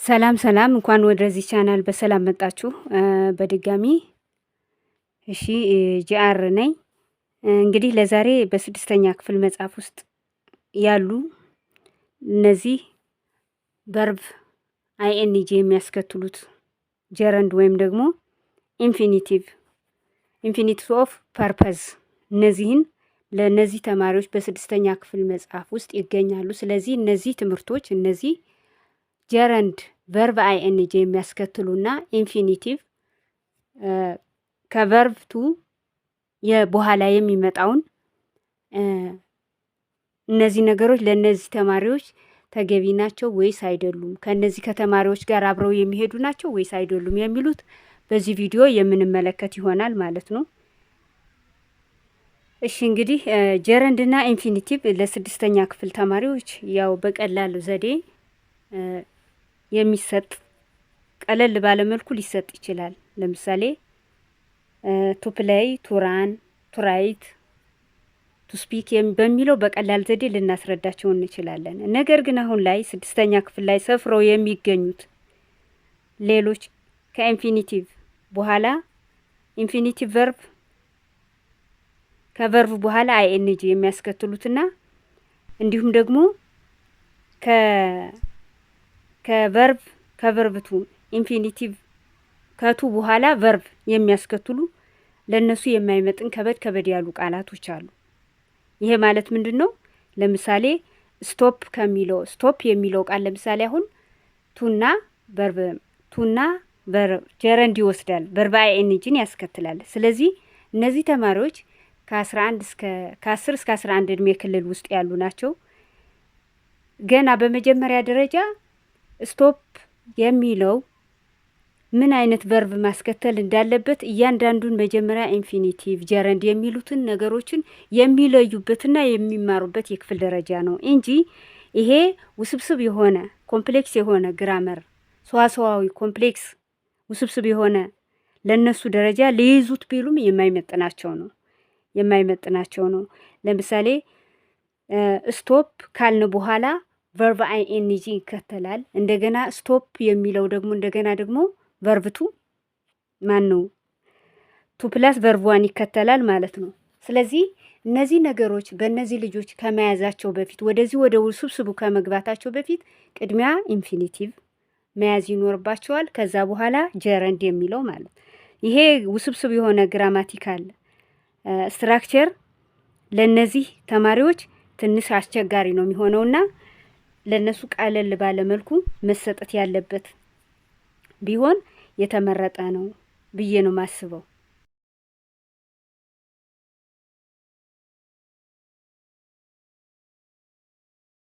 ሰላም ሰላም፣ እንኳን ወደዚህ ቻናል በሰላም መጣችሁ። በድጋሚ እሺ፣ ጂአር ነኝ። እንግዲህ ለዛሬ በስድስተኛ ክፍል መጽሐፍ ውስጥ ያሉ እነዚህ verb ing የሚያስከትሉት gerund ወይም ደግሞ infinitive of purpose እነዚህን ለእነዚህ ተማሪዎች በስድስተኛ ክፍል መጽሐፍ ውስጥ ይገኛሉ። ስለዚህ እነዚህ ትምህርቶች እነዚህ gerund verb ing የሚያስከትሉና infinitive ከ verb to በኋላ የሚመጣውን እነዚህ ነገሮች ለእነዚህ ተማሪዎች ተገቢ ናቸው ወይስ አይደሉም፣ ከእነዚህ ከተማሪዎች ጋር አብረው የሚሄዱ ናቸው ወይስ አይደሉም የሚሉት በዚህ ቪዲዮ የምንመለከት ይሆናል ማለት ነው። እሺ፣ እንግዲህ gerund ና infinitive ለስድስተኛ ክፍል ተማሪዎች ያው በቀላሉ ዘዴ የሚሰጥ፣ ቀለል ባለ መልኩ ሊሰጥ ይችላል። ለምሳሌ to play፣ to run፣ to write፣ to speak በሚለው በቀላል ዘዴ ልናስረዳቸው እንችላለን። ነገር ግን አሁን ላይ ስድስተኛ ክፍል ላይ ሰፍረው የሚገኙት ሌሎች ከ infinitive በኋላ infinitive verb ከ verb በኋላ ing የሚያስከትሉትና እንዲሁም ደግሞ ከ verb ከ verb to infinitive ከ to በኋላ verb የሚያስከትሉ ለእነሱ የማይመጥን ከበድ ከበድ ያሉ ቃላቶች አሉ። ይሄ ማለት ምንድን ነው? ለምሳሌ stop ከሚለው፣ stop የሚለው ቃል ለምሳሌ አሁን to ና verb to ና verb gerund ይወስዳል፣ verb ing ን ያስከትላል። ስለዚህ እነዚህ ተማሪዎች ከ11 እስከ ከ10 እስከ 11 እድሜ ክልል ውስጥ ያሉ ናቸው። ገና በመጀመሪያ ደረጃ stop የሚለው ምን አይነት verb ማስከተል እንዳለበት እያንዳንዱን መጀመሪያ infinitive፣ gerund የሚሉትን ነገሮችን የሚለዩበትና የሚማሩበት የክፍል ደረጃ ነው እንጂ ይሄ ውስብስብ የሆነ complex የሆነ grammar፣ ሰዋሰዋዊ complex ውስብስብ የሆነ ለእነሱ ደረጃ ሊይዙት ቢሉም የማይመጥናቸው ነው። ለምሳሌ stop ካልን በኋላ verb ing ይከተላል። እንደገና stop የሚለው ደግሞ እንደገና ደግሞ verb to ማን ነው to plus verb one ይከተላል ማለት ነው። ስለዚህ እነዚህ ነገሮች በእነዚህ ልጆች ከመያዛቸው በፊት፣ ወደዚህ ወደ ውስብስቡ ከመግባታቸው በፊት ቅድሚያ infinitive መያዝ ይኖርባቸዋል። ከዛ በኋላ gerund የሚለው ማለት ይሄ ውስብስብ የሆነ grammatical structure ለእነዚህ ተማሪዎች ትንሽ አስቸጋሪ ነው የሚሆነውና ለእነሱ ቀለል ባለ መልኩ መሰጠት ያለበት ቢሆን የተመረጠ ነው ብዬ ነው የማስበው።